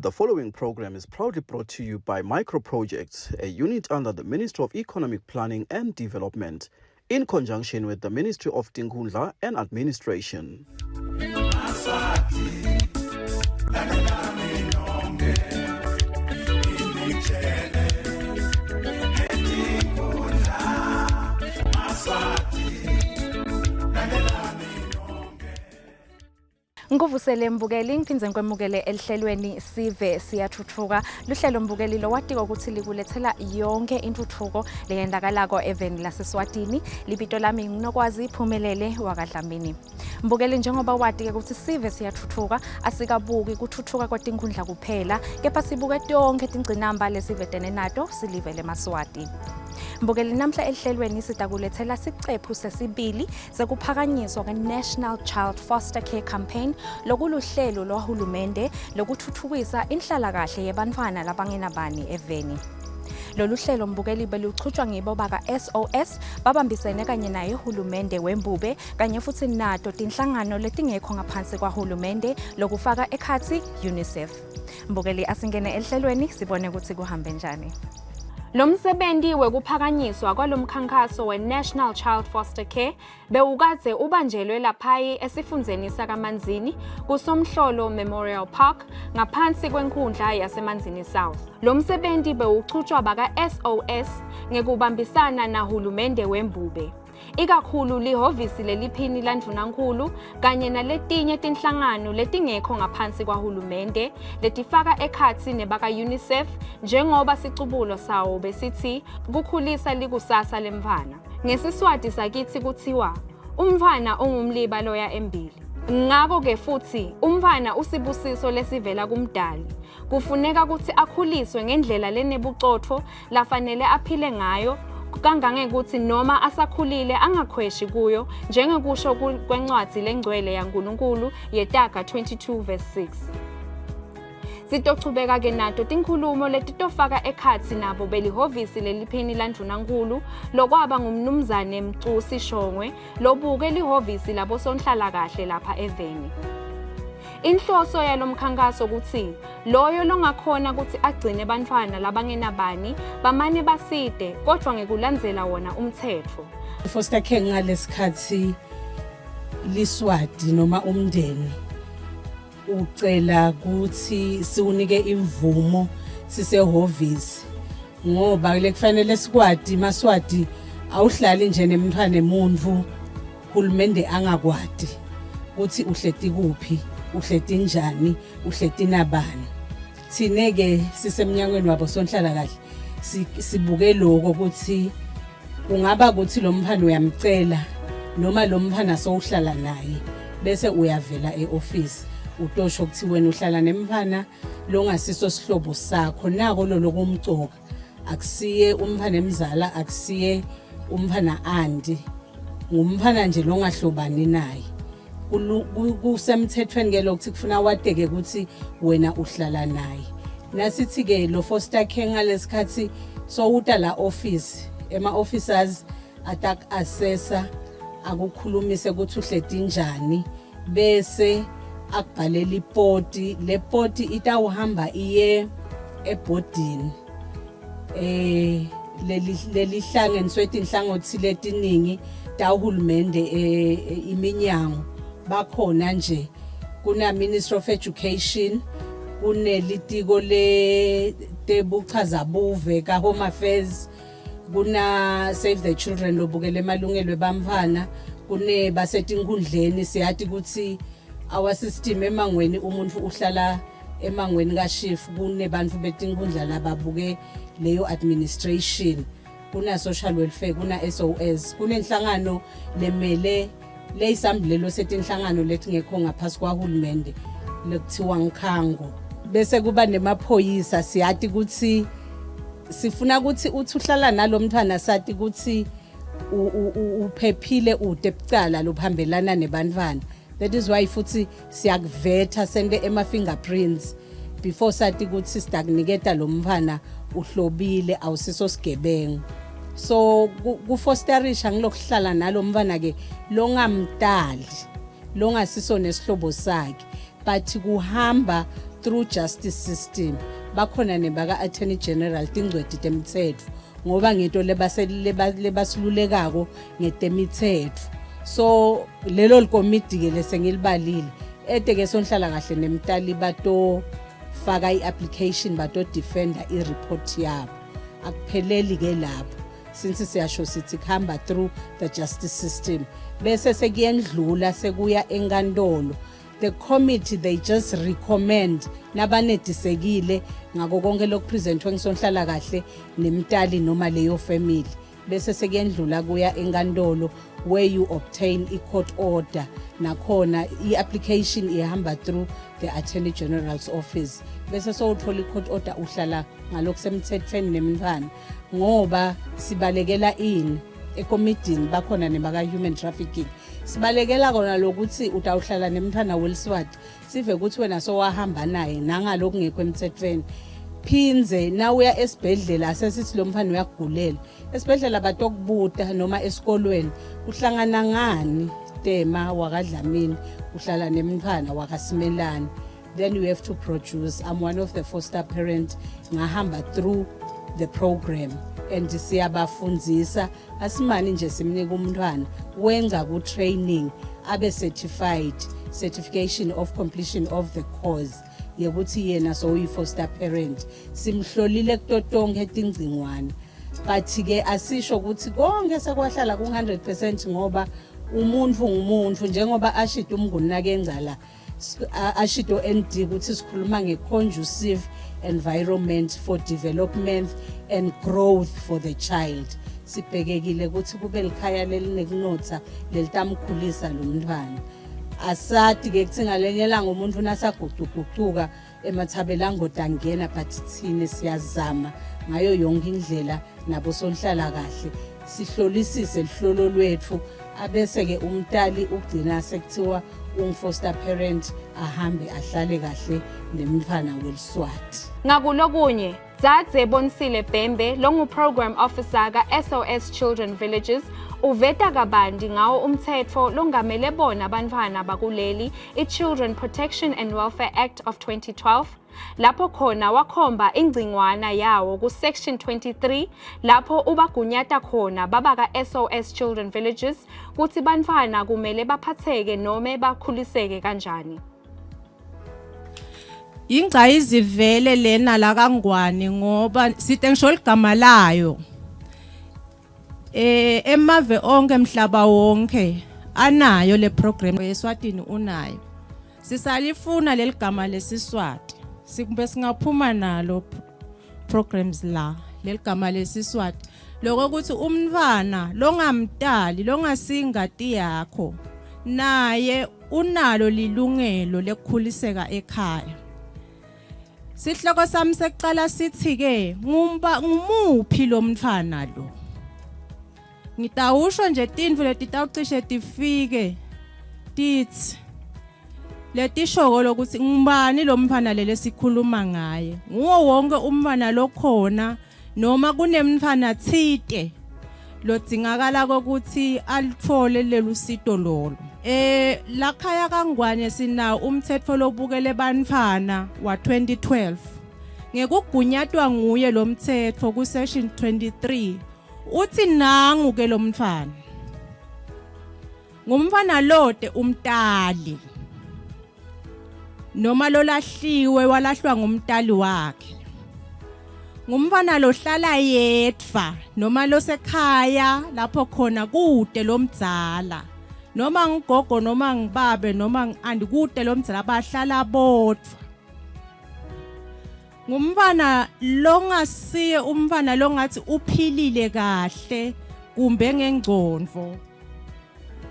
The following program is proudly brought to you by Micro Projects, a unit under the Ministry of Economic Planning and Development, in conjunction with the Ministry of Tinkhundla and Administration. Ngikuvusele mbukeli ngiphindze ngikwemukele elihlelweni sive siyathuthuka luhlelo mbukeli lowatiko ukuthi likulethela yonke intuthuko leyendakalako eveni laseswatini libito lami nginokwazi phumelele wakadlamini mbukeli njengoba wati-ke ukuthi sive siyathuthuka asikabuki kuthuthuka kwetinkhundla kuphela kepha sibuke tonkhe tingcinamba lesivetene nato silive lemaswati mbukeli namhla elihlelweni sitakulethela sicephu sesibili sekuphakanyiswa kwe-National Child Foster Care Campaign lokuluhlelo lwahulumende lokuthuthukisa inhlalakahle yebantfwana labangenabani eveni. Lolu hlelo mbukeli beluchutshwa ngibo baka-SOS babambisene kanye naye hulumende wembube kanye futhi nato tinhlangano letingekho ngaphansi kwahulumende lokufaka ekhatsi UNICEF. Mbukeli asingene ehlelweni sibone ukuthi kuhambe njani. Lo msebenzi wekuphakanyiswa kwalomkhankaso we-National Child Foster Care bewukadze ubanjelwe laphayi esifundzeni sakaManzini kuSomhlolo Memorial Park ngaphansi kwenkundla yaseManzini South. Lo msebenzi bewuchutshwa baka-SOS ngekubambisana nahulumende wembube. ikakhulu lihhovisi leliphini landvunankhulu kanye naletinye tinhlangano letingekho ngaphansi kwahulumende letifaka ekhatsi nebaka-UNICEF njengoba sicubulo sawo besithi kukhulisa likusasa lemntfwana. NgesiSwati sakitsi kutsiwa umntfwana ungumliba loya embili. Ngako-ke futhi umntfwana usibusiso lesivela kuMdali. Kufuneka kutsi akhuliswe ngendlela lenebucotfo lafanele aphile ngayo kangangekuthi noma asakhulile angakhweshi kuyo njengekusho kwencwadi lengcwele yaNkulunkulu yeTaga 22 verse 6. Sitochubeka ke nato tinkhulumo letitofaka ekhatsi nabo belihhovisi leliphini landvunankhulu lokwaba ngumnumzane Mcusi Shongwe lobuke lihhovisi labosonhlalakahle lapha eveni. Inhloso yalomkhankaso kutsi loyo longakhona kutsi agcine bantfwana labangenabani bamane basite kodvwa ngekulandzela wona umtsetfo. Foster care ngalesikhatsi liswati noma umndeni ucela ukuthi siwunike imvumo sisehhovisi ngoba lekufanele sikwati maswati awuhlali nje nemntfwana emuntfu hulumende angakwati ukuthi uhleti kuphi uhleti njani uhleti nabani thine ke sisemnyangweni wabo sonhlala kahle sibuke lokho ukuthi kungaba ukuthi lo mfana uyamcela noma lo mfana sowuhlala naye bese uyavela e-office utosho ukuthi wena uhlala nemfana longasiso sihlobo sakho nako lolo kumcoka akusiye umfana emzala akusiye umfana anti ngumfana nje longahlobani naye kusemthethweni ke lokuthi kufuna wateke ukuthi wena uhlala naye nasithi ke lo foster care ngalesikhathi sowuta la office ema officers atak assessor akukhulumise ukuthi uhleti njani bese akubhalela ipoti le poti itawuhamba iye ebhodini eh leli lelihlanganiswe tinhlangothi letiningi tawuhulumende eh, eh, iminyango bakhona nje kuna Ministry of Education kunelitiko le tebuchazabuve ka Home Affairs kuna Save the Children lobukele emalungelo ebamfana kune basetinkhundleni siyati ukuthi our system emangweni umuntu uhlala emangweni kashifu kunebantu betinkhundla lababuke leyo administration kuna social welfare kuna SOS kunenhlangano lemele leyisambulelo setinhlangano letingekho ngaphasi kwahulumende lekuthiwa ngikhango bese kuba nemaphoyisa siyati ukuthi sifuna ukuthi uthi uhlala nalomntwana sati ukuthi uphephile ude bucala lobuhambelana nebantwana that is why futhi siyakuvetha sente ema fingerprints before sathi ukuthi sidakuniketa lo mfana uhlobile awusiso sigebengu so kufosterisha ngilokuhlala nalo mfana ke longamtali longasiso nesihlobo sakhe but kuhamba through justice system. Bakhona nebaka attorney general, tingcweti temtsetfo, ngoba ngento lebasilulekako ngetemitsetfo. So lelo likomidi ke lesengilibalile ete ke sonhlala kahle nemtali bato faka i-application, bato defenda i-report yabo. Akupheleli ke lapho, since siyasho sithi kuhamba through the justice system, bese sekuyendlula sekuya enkantolo. The committee, they just recommend nabanedisekile ngako konke lokupresentwe ngisonhlala kahle nemtali noma leyo family, bese sekuyendlula kuya enkantolo where you obtain i-court order. Nakhona i-application ihamba through the attorney general's office, bese sowuthola i-court order, uhlala ngalokusemthethweni nemntwana. Ngoba sibalekela ini ekomidini, bakhona nebaka-human trafficking, sibalekela kona lokuthi utawuhlala nemntwana weliswati, sive ukuthi wena sowahamba naye nangaloku ngekho emthethweni. Phinze nawuya esibhedlela, asesithi lo mfana uyakugulela, esibhedlela batokubuta noma esikolweni, uhlangana ngani tema wakaDlamini uhlala nemntwana wakaSimelane? Then you have to produce. I'm one of the foster parent, ngahamba through the program and siyabafundzisa. Asimani nje simnika umntwana, wenza ku-training, abe certified, certification of completion of the course yekuthi yena sowuyi-foster parent. Simhlolile kuto tonkhe tingcingwane, but-ke asisho ukuthi konke sekwahlala ku-100%, ngoba umuntu ngumuntu. Njengoba ashida umnguni nakengcala, ashido ND ukuthi sikhuluma nge-conducive environment for development and growth for the child. Sibhekekile ukuthi kube likhaya lelinekunotha lelitamkhulisa lo mntwana. Asati ke kuthi ngalenye ilanga umuntu nasagucugucuka emathabela angena, but thine siyazama ngayo yonke indlela nabo sonhlala kahle sihlolisise lihlolo lwethu, abese ke umtali ugcina sekuthiwa ungu-foster parent, ahambe ahlale kahle nemntfwana weliswati. Ngakulokunye, Dzadze Bonisile Bhembe longu-Program Officer ka-SOS Children Villages uveta kabanti ngawo umthetho longamele bona abantwana bakuleli, i-Children Protection and Welfare Act of 2012, lapho khona wakhomba ingcingwana yawo ku-Section 23, lapho ubagunyata khona baba ka-SOS Children Villages kutsi bantfwana kumele baphatheke nome bakhuliseke kanjani. Ingcayizivele lena la kaNgwane, ngoba sithe ngisho ligama layo emave onke, emhlaba wonke anayo le program. Eswatini unayo, sisalifuna leli gama lesiswati, sikumbe singaphuma nalo programs la leli gama lesiswati, lokho ukuthi umntwana longamtali, longasingati yakho, naye unalo lilungelo lekukhuliseka ekhaya. Sihloko sami sekucala sithi ke ngumba ngumuphi lo mntwana lo. Ngitawusho nje tintfo letitawucishe tifike tithi letishoko lokuthi ngubani lo mntwana lele sikhuluma ngaye. Nguwo wonke umntwana lokhona noma kunemntwana thite lodzingakala kokuthi alithole lelu sito lolo. Lakhaya kaNgwane sinawo umthetho lobukele bantfwana wa 2012. Ngekugunyatwa nguye lo mthetho ku section 23 uthi nangu ke lo mntfwana. Ngumfana lote umtali noma lolahliwe, walahlwa ngumtali wakhe. Ngumfana lohlala yedvwa noma losekhaya lapho khona kude lomdzala, noma ngigogo noma ngibabe noma ngi-anti, kude lomdzala, bahlala bodvwa. Ngumfana longasiye umfana longathi uphilile kahle kumbe ngengcondvo,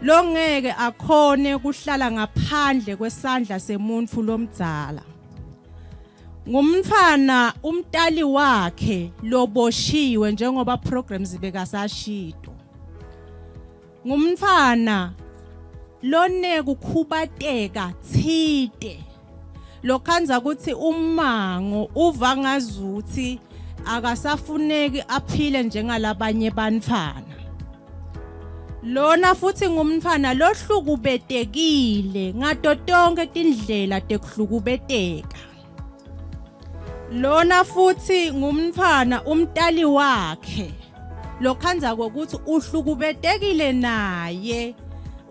longeke akhone kuhlala ngaphandle kwesandla semuntfu lomdzala. Ngumntfwana umtali wakhe loboshiwe, njengoba programs bekasashito. Ngumntfwana lonekukhubateka tsite, lokhandza ukuthi ummango uva ngazuthi akasafuneki aphile njengalabanye bantfwana. Lona futhi ngumntfwana lohlukubetekile ngato tonke tindlela tekuhlukubeteka. Lona futhi ngumntfwana umtali wakhe lokhandza kokuthi uhlukubetekile naye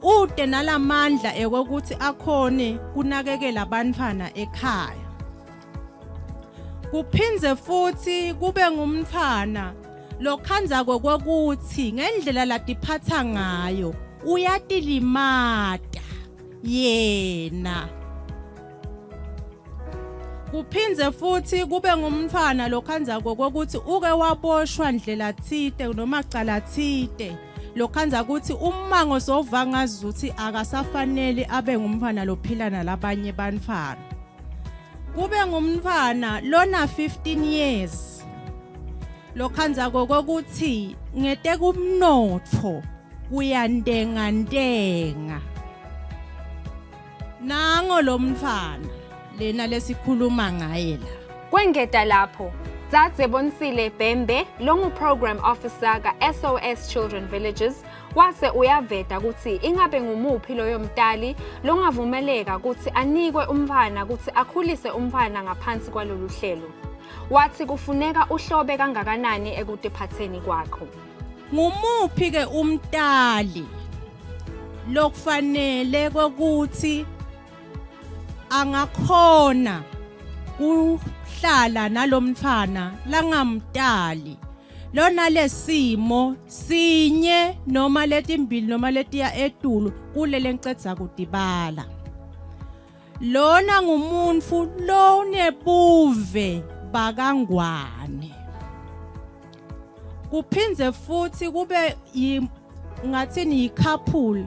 ude nalamandla ekokuthi akhone kunakekela abantwana ekhaya. Kuphindze futhi kube ngumntfwana lokhandza kokuthi ngendlela latiphatha ngayo uyatilimata yena. Kuphindze futhi kube ngumntfwana lokhandza kokuthi uke waboshwa ndlela thite noma cala thite lokhandza ukuthi ummango sova ngazuthi akasafanele abe ngumntfwana lophila nalabanye bantfwana. Kube ngumntfwana lona 15 years lokhandza kokuthi ngetekumnotfo kuyantengantenga. Nango lo mntfwana lena lesikhuluma ngaye la. Kwengeta lapho, Dzadze Bonsile Bhembe longu-Program Officer ka-SOS Children Villages wase uyaveta kutsi ingabe ngumuphi loyo mtali longavumeleka kutsi anikwe umntfwana kutsi akhulise umntfwana ngaphansi kwalolu hlelo. Watsi kufuneka uhlobe kangakanani ekutiphatseni kwakho. Ngumuphi ke umtali lokufanele kokuthi angakhona kuhlala nalomntfwana langamtali lona lesimo sinye noma letimbili noma letiya etulu kulele ngicedza kudibala Lona ngumuntfu lonebuve bakaNgwane. Kuphindze futhi kube ngathini yi-couple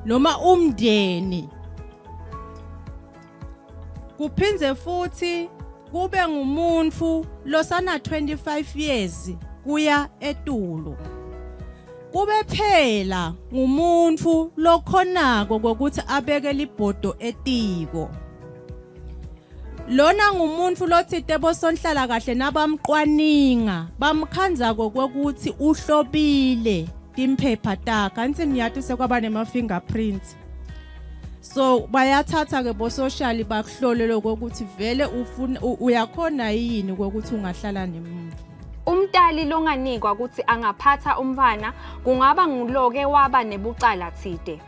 noma umndeni. Kuphindze futhi kube ngumuntfu losana 25 years kuya etulu. Kube phela ngumuntfu lokhonako kokuthi abeke libhodo etiko. Lona ngumuntfu lotsite bosonhlala kahle nabamqwaninga bamkhandza kokuthi uhlobile timphepha takhe angithi niyati sekwaba nema-fingerprints so bayathatha ke bosocial bakuhlole lokho ukuthi vele ufuna uyakhona yini ukuthi ungahlala nemuntu Umtali longanikwa kutsi angaphatsa umntfwana kungaba nguloke waba nebucala tsite.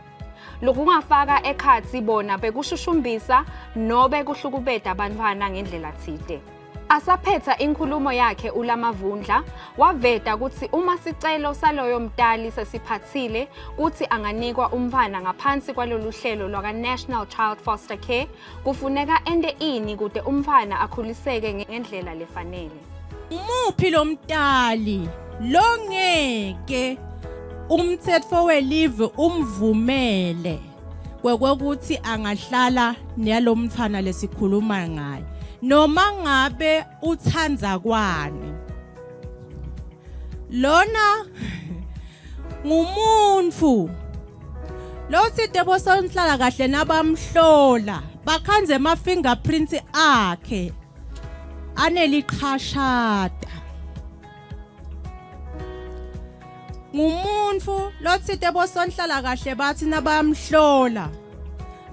Lokungafaka ekhatsi bona bekushushumbisa nobe kuhlukubeta bantfwana ngendlela tsite. Asaphetsa inkhulumo yakhe uLaMavundla waveta kutsi uma sicelo saloyo mtali sesiphatsile kutsi anganikwa umntfwana ngaphansi kwaloluhlelo lwaka-National Child Foster Care kufuneka ente ini kute umntfwana akhuliseke ngendlela lefanele. Umuphi lomtali longeke umtsetfo welive umvumele kwekwekuthi angahlala nalomntfwana lesikhuluma ngaye noma ngabe utsandza kwani lona ngumuntfu lotsite bosonhlala kahle nabamhlola bakhandze ema-fingerprints akhe aneliqhashata ngumuntfu lotsite bosonhlala kahle bathi nabamhlola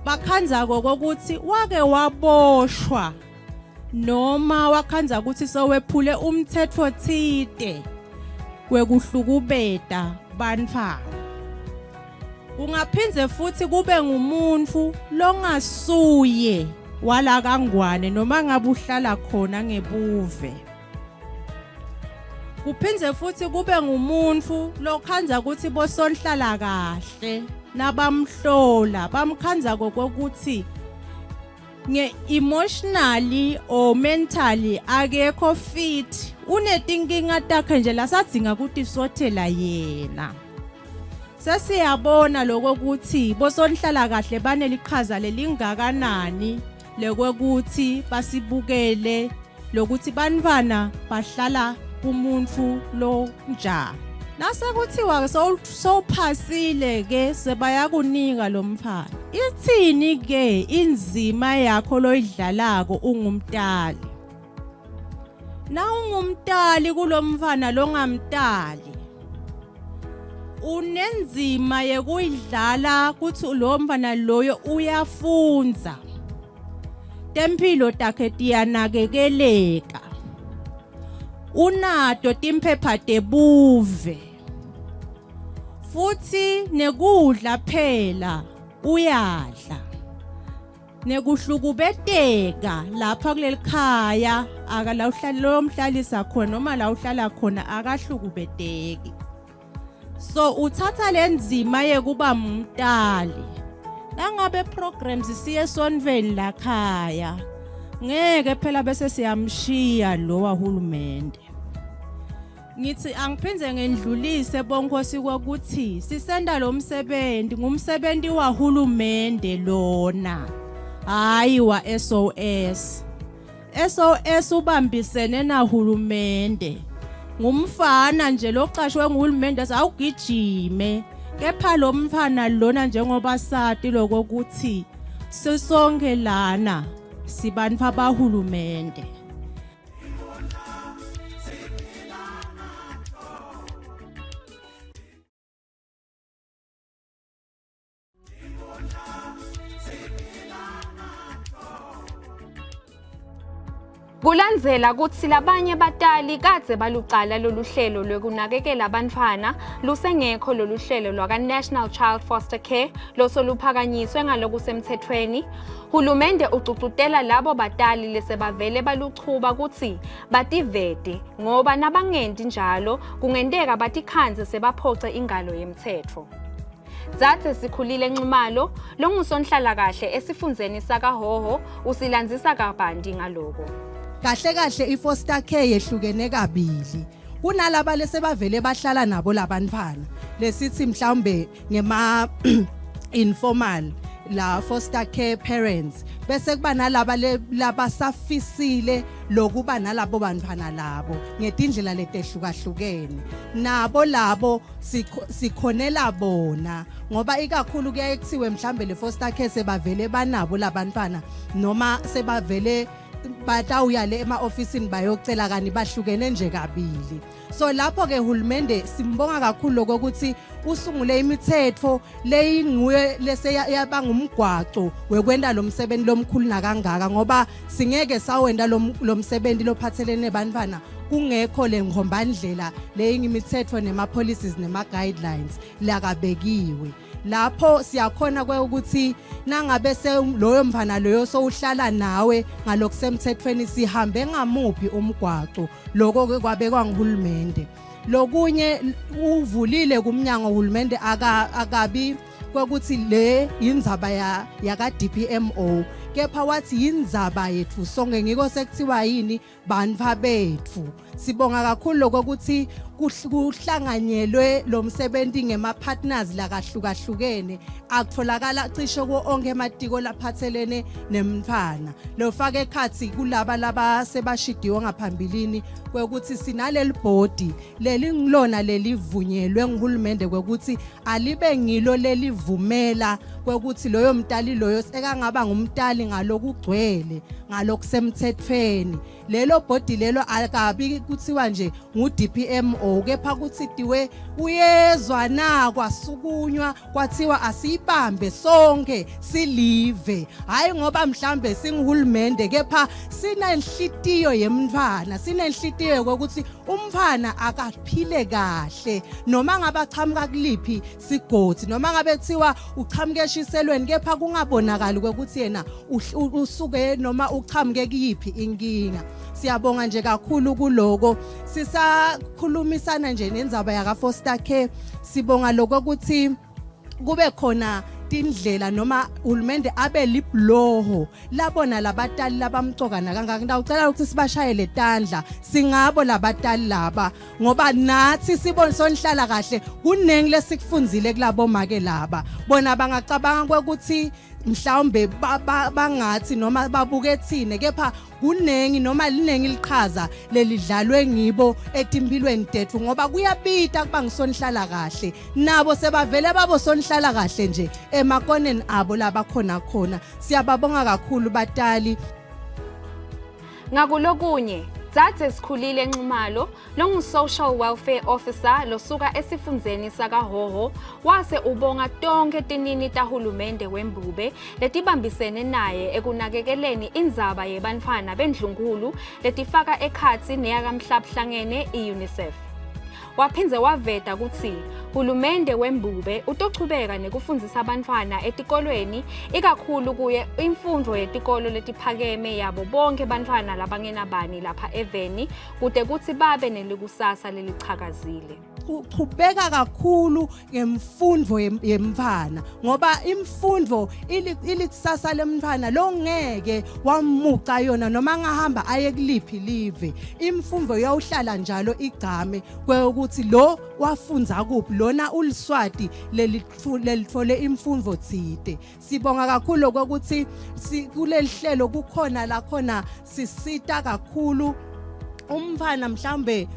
bakhandza kokuthi wake waboshwa noma wakhandza ukuthi sowephule umthetho thite wekuhlukubeta bantfwana. Kungaphindze futhi kube ngumuntfu longasuye wala kaNgwane noma ngabe uhlala khona ngebuve. Kuphindze futhi kube ngumuntfu lokhandza ukuthi bosonhlala kahle nabamhlola bamkhandza kokuthi nge-emotionally or mentally akekho fit unetinkinga takhe nje lasadzinga kutisothela yena sesiyabona lokho ukuthi bosonhlala kahle baneliqhaza lelingakanani lekwekuthi basibukele lokuthi bantfwana bahlala kumuntu lonjani nasekuthiwa sowuphasile ke sebayakunika lo mfana ithini ke inzima yakho loyidlalako ungumtali nawungumtali kulomfana longamtali unenzima yekuyidlala kuthi lo mfana loyo uyafundza temphilo takhe tiyanakekeleka. Unato timphepha tebuve. Futhi nekudla phela uyadla. Nekuhlukubeteka lapha kulelikhaya akala uhlala lo mhlalisa khona noma la uhlala khona akahlukubeteki. So uthatha lenzima yekuba umtali. Nangabe programs siye sonveni lakhaya ngeke phela bese siyamshiya lo wahulumende. Ngithi angiphinde ngendlulise bonkosi kokuthi sisenda lo msebenzi ngumsebenzi wahulumende lona hayi wa SOS. SOS ubambisene nahulumende ngumfana nje loqashwe nguhulumende awugijime kepha lo mfana lona njengoba sati lokokuthi sisonke lana sibantu abahulumende. Kulandzela kutsi labanye batali kadze balucala lolu hlelo lwekunakekela bantfwana lusengekho lolu hlelo lwaka-National Child Foster Care losoluphakanyiswe ngalokusemthethweni. Hulumende ugcugcutela labo batali lesebavele baluchuba kutsi bativete ngoba nabangenti njalo kungenteka batikhandze sebaphoce ingalo yemtsetfo. Dzadze Sikhulile Nxumalo longusonhlalakahle esifundzeni sakaHhohho usilandzisa kabanti ngaloko. Kahle kahle i-foster care yehlukene kabili. Kunalaba lesebavele bahlala nabo labantfwana lesithi mhlawumbe ngema informal la foster care parents bese kuba nalaba labasafisile lokuba nalabo bantfwana labo ngetindlela letehlukahlukene nabo labo sikhonela bona ngoba ikakhulu kuyaye kuthiwe mhlambe le foster care sebavele banabo labantwana noma sebavele batawuya le ema-ofisini bayocela kani bahlukene nje kabili. So lapho ke hulumende simbonga kakhulu lokuthi usungule imithetho leyinguye leseyabanga umgwaco wekwenta lo msebenzi lomkhulu nakangaka ngoba singeke sawenta lo msebenzi lophathelene nebantwana kungekho le nghombandlela leyingimithetho nema-policies nema-guidelines lakabekiwe. Lapho siyakhona ukuthi nangabe loyo mfana loyo sowuhlala nawe ngalokusemthethweni sihambe ngamuphi umgwaco, lokho ke kwabekwa nguhulumende. Lokunye uvulile kumnyango uhulumende akabi kwekuthi le indzaba ya yaka DPMO kepha wathi yindzaba yethu sonke, ngiko sekuthiwa yini bantfwa betfu. Sibonga kakhulu lokuthi kuhlanganyelwe lo msebenzi ngema-partners lakahlukahlukene akutholakala cishe kuwo onke ematiko laphathelene nemntfwana lofaka ekhatsi kulaba labasebashidiwe ngaphambilini kwekuthi sinaleli bhodi lelingilona lelivunyelwe nguhulumende kwekuthi alibe ngilo lelivumela kwekuthi loyo mtali loyo sekangaba ngumtali ngalokugcwele ngalokusemthethweni. Lelo bhodi lelo akabi kuthiwa nje ngu-DPMO kepha kuthitiwe uyezwa na kwasukunywa kwathiwa asiyibambe sonke silive, hayi ngoba mhlambe singuhulumende kepha sinenhlitiyo yemntfwana, sinenhlitiyo yokuthi umfana akaphile kahle noma ngabe achamuka kuliphi sigodi noma ngabe kuthiwa uchamuke eshiselweni kepha kungabonakali ukuthi yena usuke noma uchamuke kuyiphi inkinga. Siyabonga nje kakhulu kuloko. Sisakhulumisana nje nendzaba yaka foster care, sibonga lokho ukuthi kube khona tindlela noma uhulumende abe libloho labona labatali labamcoka nakangaka. Ngitawucela ukuthi sibashayele tandla singabo labatali laba ngoba nathi sibone sonihlala kahle kunengi lesikufundzile kulabo make laba. Bona bangacabanga ukuthi mhlawumbe bangathi noma babuke thine kepha kunengi noma linengi liqhaza lelidlalwe ngibo etimpilweni tethu ngoba kuyabita kuba ngisonihlala kahle nabo sebavele babo sonihlala kahle nje emakoneni abo labakhona khona. Siyababonga kakhulu batali. Ngakulokunye Dzadze Sikhulile Nxumalo longu-Social Welfare Officer losuka esifundzeni sakaHhohho wase ubonga tonkhe tinini tahulumende wembube letibambisene naye ekunakekeleni indzaba yebantfwana bendlunkulu letifaka ekhatsi neyakaMhlabuhlangene i-UNICEF. Waphindze waveta kutsi hulumende wembube utochubeka nekufundzisa bantfwana etikolweni ikakhulu kuye imfundvo yetikolo letiphakeme yabo bonkhe bantfwana labangenabani lapha eveni kute kutsi babe nelikusasa lelichakazile. Uchubeka kakhulu ngemfundvo yemntfwana ngoba imfundvo ilikusasa lemntfwana longeke wamuca yona noma angahamba aye kuliphi live. Imfundvo iyawuhlala njalo igcame kwekuthi lo wafundza kuphi, lona uliswati lelitfole imfundvo tsite. Sibonga kakhulu lokuthi kuleli hlelo kukhona la khona sisita kakhulu umfana, mhlambe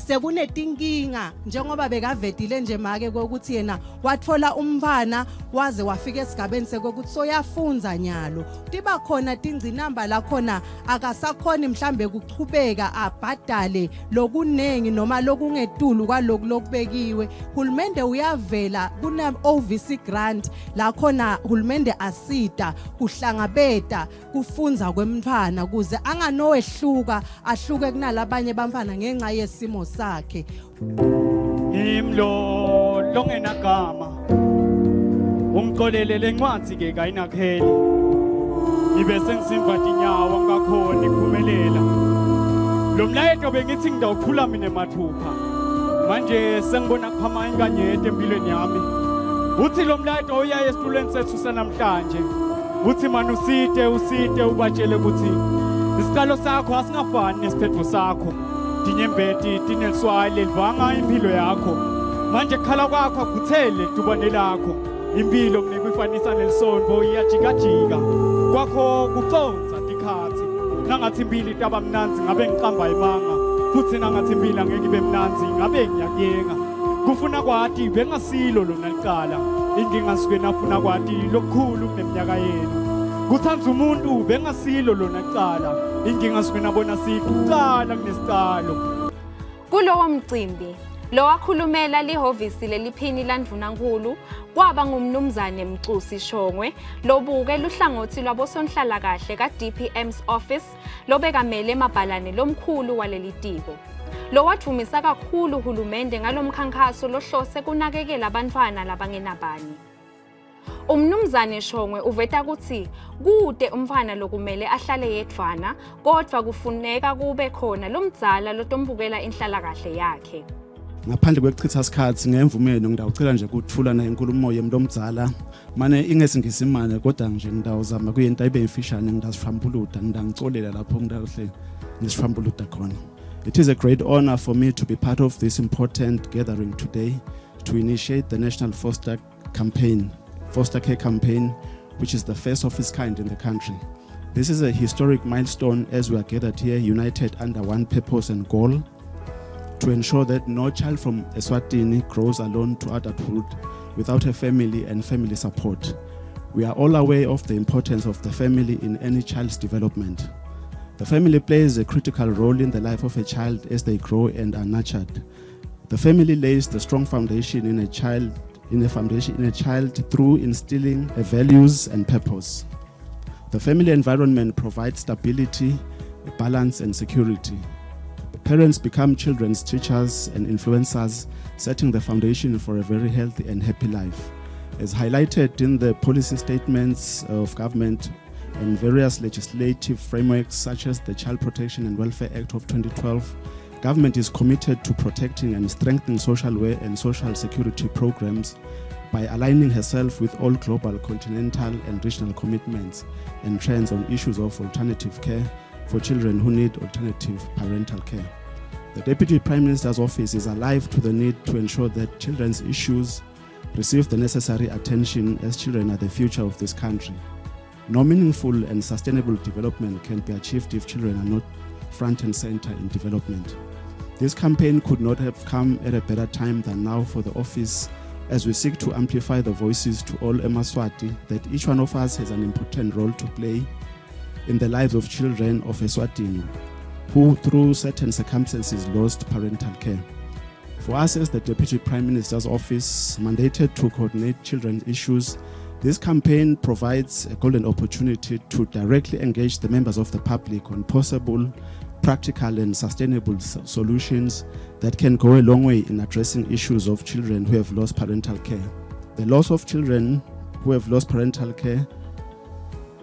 sekunetinkinga njengoba bekavetile nje make ukuthi yena watfola umfana waze wafika esigabeni sekokuthi soyafundza nyalo, tiba khona tingcinamba la khona akasakhoni mhlambe kuchubeka abhadale lokunengi noma lokungetulu kwaloku lokubekiwe. Hulumende uyavela kuna OVC grant la khona hulumende asita kuhlangabeta kufundza kwemntfwana kuze anganowehluka ahluke kunalabanye bantfwana ngenxa yesimo sakhe. Ngimlo longenagama, ungicolele, lencwadzi ke kayinakheli, ngibe sengisimva tinyawo ngakhona ikuphumelela lo mlayeto bengithi ngidawuthula mina mathupha. Manje sengibona kuphama inkanyeti empilweni yami. Uthi lo mlayeto uyaye esitulweni sethu sanamhlanje, uthi mani usite usite ubatshele ukuthi isiqalo sakho asingafani nesiphetho sakho, tinyembeti tineliswayi lelivanga impilo yakho, manje kukhala kwakho akuthele tubane lakho. Impilo ngikuyifanisa nelisonto, iyajikajika kwakho kuconsa tikhatsi. Nangathi impilo itaba mnandzi ngabe ngiqamba imanga, futhi nangathi impilo angeke ibe mnandzi ngabe ngiyakuyenga. Kufuna kwati bengasilo lona licala, inkinga suke nafuna kwati lokukhulu kuneminyaka yenu. Kuthandza umuntu bengasilo lona licala, inkinga suke nabona sikucala kunesicalo. Kulowo mcimbi, lowakhulumela lihhovisi leliphini landvunankulu kwaba ngumnumzane Mcusi Shongwe lobuke luhlangothi lwabosonhlalakahle ka-DPM's office lobekamele mabhalane lomkhulu waleli tiko. Lowadvumisa kakhulu hulumende ngalomkhankhaso lohlose kunakekela bantfwana labangenabani. Umnumzane Shongwe uveta kutsi kute umntfwana lokumele ahlale yedvwana kodvwa kufuneka kube khona lomdzala lotombukela inhlalakahle yakhe. Ngaphandle kwekuchitha isikhathi, ngemvumelo ngidawucela nje ukuthula naye inkulumo yemuntu omdzala mane ingesingisimane, kodwa nje ngidawuzama kuyenta ibe imfishane. Ngidasifambuluda, ngidangicolela lapho ngidawuhle ngisifambuluda khona. It is a great honor for me to be part of this important gathering today to initiate the National Foster Care Campaign, which is the first of its kind in the country. This is a historic milestone as we are gathered here united under one purpose and goal to ensure that no child from Eswatini grows alone to adulthood without a family and family support. We are all aware of the importance of the family in any child's development. The family plays a critical role in the life of a child as they grow and are nurtured. The family lays the strong foundation in a child through instilling values and purpose. The family environment provides stability, balance and security. Parents become children's teachers and influencers, setting the foundation for a very healthy and happy life. As highlighted in the policy statements of government and various legislative frameworks such as the Child Protection and Welfare Act of 2012, government is committed to protecting and strengthening social welfare and social security programs by aligning herself with all global, continental, and regional commitments and trends on issues of alternative care for children who need alternative parental care. The Deputy Prime Minister's office is alive to the need to ensure that children's issues receive the necessary attention, as children are the future of this country. No meaningful and sustainable development can be achieved if children are not front and center in development. This campaign could not have come at a better time than now for the office as we seek to amplify the voices to all Emaswati that each one of us has an important role to play in the lives of children of Eswatini. who, through certain circumstances, lost parental care. For us, as the Deputy Prime Minister's Office, mandated to coordinate children's issues, this campaign provides a golden opportunity to directly engage the members of the public on possible, practical, and sustainable solutions that can go a long way in addressing issues of children who have lost parental care. The loss of children who have lost parental care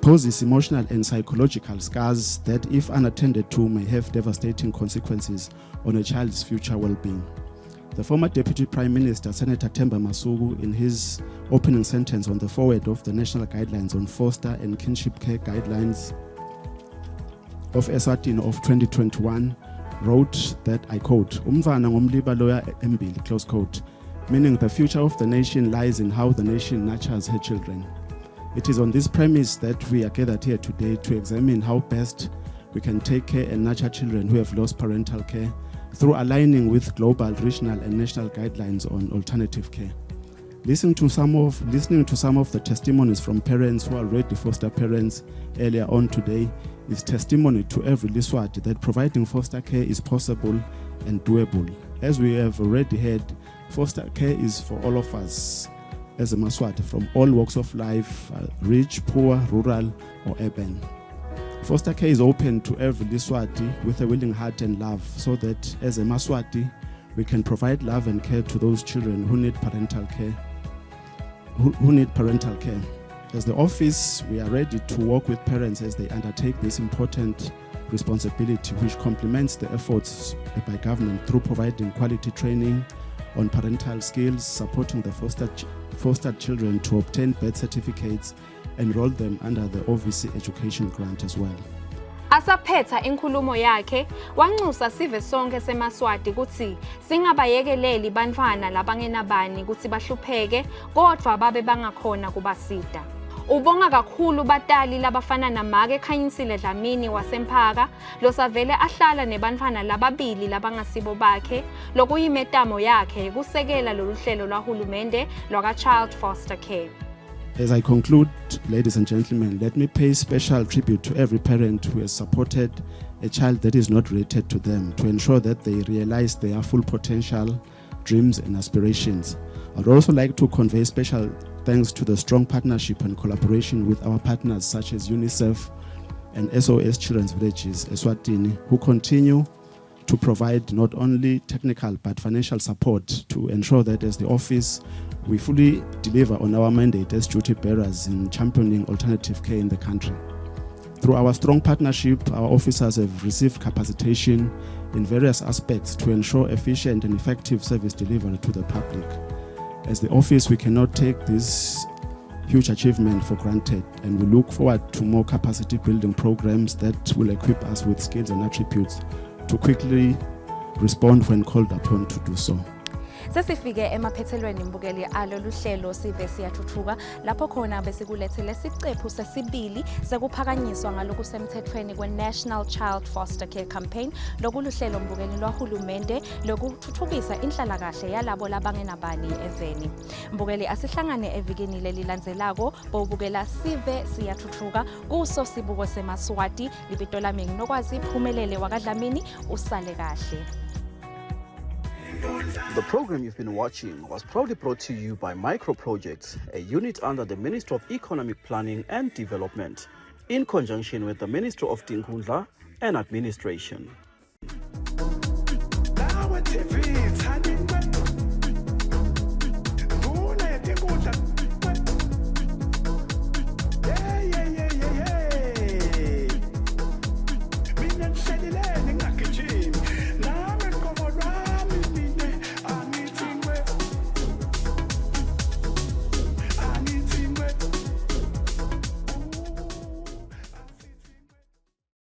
poses emotional and psychological scars that, if unattended to, may have devastating consequences on a child's future well being. The former Deputy Prime Minister, Senator Themba Masuku, in his opening sentence on the foreword of the National Guidelines on Foster and Kinship Care Guidelines of Eswatini of 2021, wrote that, I quote, "Umntfwana ngumliba loya embili," close quote, meaning the future of the nation lies in how the nation nurtures her children. It is on this premise that we are gathered here today to examine how best we can take care and nurture children who have lost parental care through aligning with global, regional, and national guidelines on alternative care. Listening to some of the testimonies from parents who are already foster parents earlier on today is testimony to every Liswati that providing foster care is possible and doable. As we have already heard, foster care is for all of us as a Maswati from all walks of life, rich, poor, rural, or urban. Foster care is open to every Liswati with a willing heart and love, so that as a Maswati, we can provide love and care to those children who need parental care. Who need parental care. As the office, we are ready to work with parents as they undertake this important responsibility, which complements the efforts by government through providing quality training on parental skills, supporting the fostered children to obtain birth certificates, enroll them under the OVC education grant as well. Asaphetha inkhulumo yakhe, wanxusa sive sonke semaSwati kutsi singabayekeleli bantfwana labangenabani kutsi bahlupheke kodvwa babe bangakhona kubasita. Ubonga kakhulu batali labafana namake Khanyisile Dlamini waseMphaka losavele ahlala nebantfwana lababili labangasibo bakhe, lokuyimetamo yakhe kusekela lolu hlelo lwahulumende lwaka-Child Foster Care. As I conclude, ladies and gentlemen, let me pay special tribute to every parent who has supported a child that is not related to them to ensure that they realize their full potential, dreams, and aspirations. I'd also like to convey special thanks to the strong partnership and collaboration with our partners such as UNICEF and SOS Children's Villages, Eswatini, who continue to provide not only technical but financial support to ensure that as the office we fully deliver on our mandate as duty bearers in championing alternative care in the country. Through our strong partnership, our officers have received capacitation in various aspects to ensure efficient and effective service delivery to the public. As the office, we cannot take this huge achievement for granted, and we look forward to more capacity building programs that will equip us with skills and attributes to quickly respond when called upon to do so. Sesifike emaphethelweni, mbukeli, alolu hlelo Sive Siyathuthuka, lapho khona besikulethele sicephu sesibili sekuphakanyiswa ngalokusemthethweni kwe-National Child Foster Care Campaign, lokuluhlelo, mbukeli, lwahulumende lokuthuthukisa inhlalakahle yalabo labangenabani eveni. Mbukeli, asihlangane evikini lelilandzelako. Bowubukela Sive Siyathuthuka kuso Sibuko SemaSwati. Libito lami nginokwazi Phumelele wakaDlamini. Usale kahle. The program you've been watching was proudly brought to you by Micro Projects, a unit under the Ministry of Economic Planning and Development, in conjunction with the Ministry of Tinkhundla and Administration. Lawa TV thani.